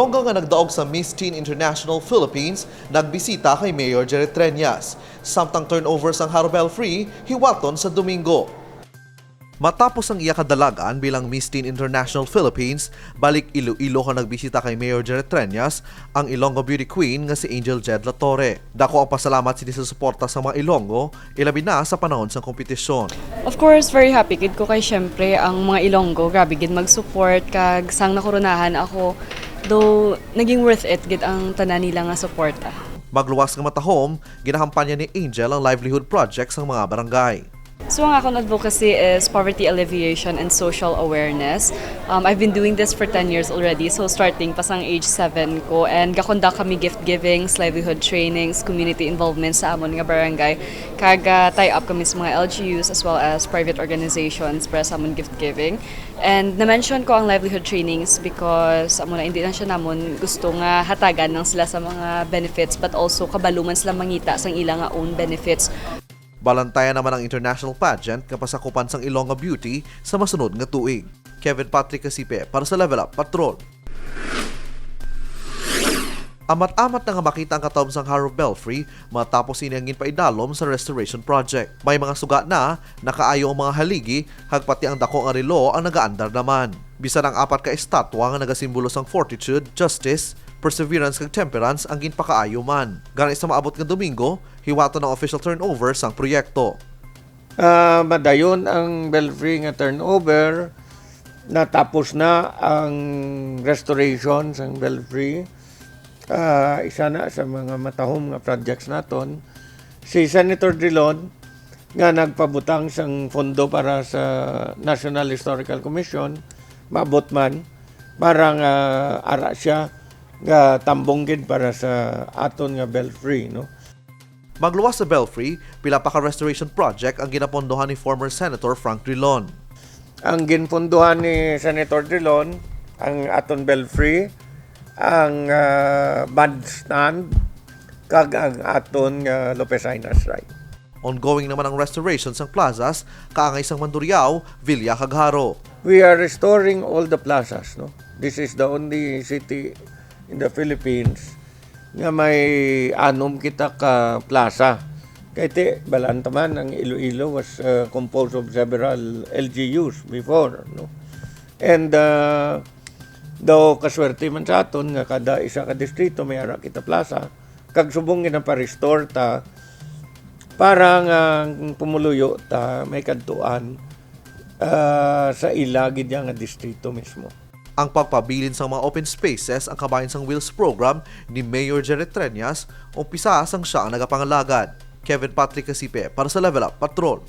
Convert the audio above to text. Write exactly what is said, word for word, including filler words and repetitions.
Ilonggo nga nagdaog sa Miss Teen International Philippines nagbisita kay Mayor Jerry Treñas, samtang turnover sang Jaro Belfry hiwaton sa Domingo. Matapos ang iya kadalag-an bilang Miss Teen International Philippines, balik Iloilo ka nagbisita kay Mayor Jerry Treñas ang Ilonggo Beauty Queen nga si Angel Jed Latorre. Dako ang pasalamat sini sa suporta sa mga Ilonggo, ilabi na sa panahon sang kompetisyon. Of course, very happy gid ko kay syempre ang mga Ilonggo, grabe gid mag-support kag sang nakoronahan ako. Though naging worth it gid ang tanan nila nga suporta. Magluwas nga matahom, ginakampanya ni Angel ang livelihood project sang mga barangay. So ang akong advocacy is poverty alleviation and social awareness. Um, I've been doing this for ten years already. So starting pa sang age seven ko, and gakondak kami gift givings, livelihood trainings, community involvement sa amon nga barangay. Kag ah, tie up kami sa mga L G Us as well as private organizations para sa amon gift giving. And na-mention ko ang livelihood trainings because amo na, hindi na siya namon gusto nga hatagan lang sila sa mga benefits, but also kabalo man sila mangita sang ila nga own benefits. Balantayan naman ang international pageant nga pasakupan sang Ilonggo Beauty sa masunod nga tuig. Kevin Patrick Casipe para sa Level Up Patrol. Amat-amat na nga makita ang katawom sang Jaro Belfry matapos ini ang ginpaidalom sa restoration project. May mga suga na, nakaayo ang mga haligi, kag pati ang dako nga relo ang nagaandar naman. Bisan ang apat ka estatwa nga nagasimbolo sang fortitude, justice, perseverance kag temperance ang ginpakaayo man. Gani sa maabot nga Domingo, hiwaton ang official turnover sang proyekto. Ah, madayon ang belfry nga turnover. Natapos na ang restoration sang belfry. Ah, isa na sa mga matahom nga projects naton. Si Senator Drilon nga nagpabutang sang pondo para sa National Historical Commission, maabot man, para nga ara siya nga tambong gid para sa aton nga belfry, no? Magluwas sa belfry, pila pa ka restoration project ang ginapondohan ni former Senator Frank Drilon. Ang ginpondohan ni Senator Drilon, ang aton belfry, ang ah, bandstand, kag ang aton nga Lopez Aina Shrine. Ongoing naman ang restoration sang plazas kaangay sang Mandurriao, Villa kag Jaro. We are restoring all the plazas, no? This is the only city in the Philippines nga may anom kita ka plaza. Kay ti, balaan ta man, ang Iloilo was uh, composed of several L G Us before, no? And uh, daw kaswerte man sa aton nga kada isa ka distrito may ara kita plaza, kag subong ginapa-restore ta para nga ang pumuluyo ta may kadtuan ah, sa ila gid nga distrito mismo. Ang pagpabilin sang mga open spaces ang kabahin sang WHILLS program ni Mayor Jerry Treñas, umpisa sang siya ang nagapangalagad. Kevin Patrick Casipe para sa Level Up Patrol.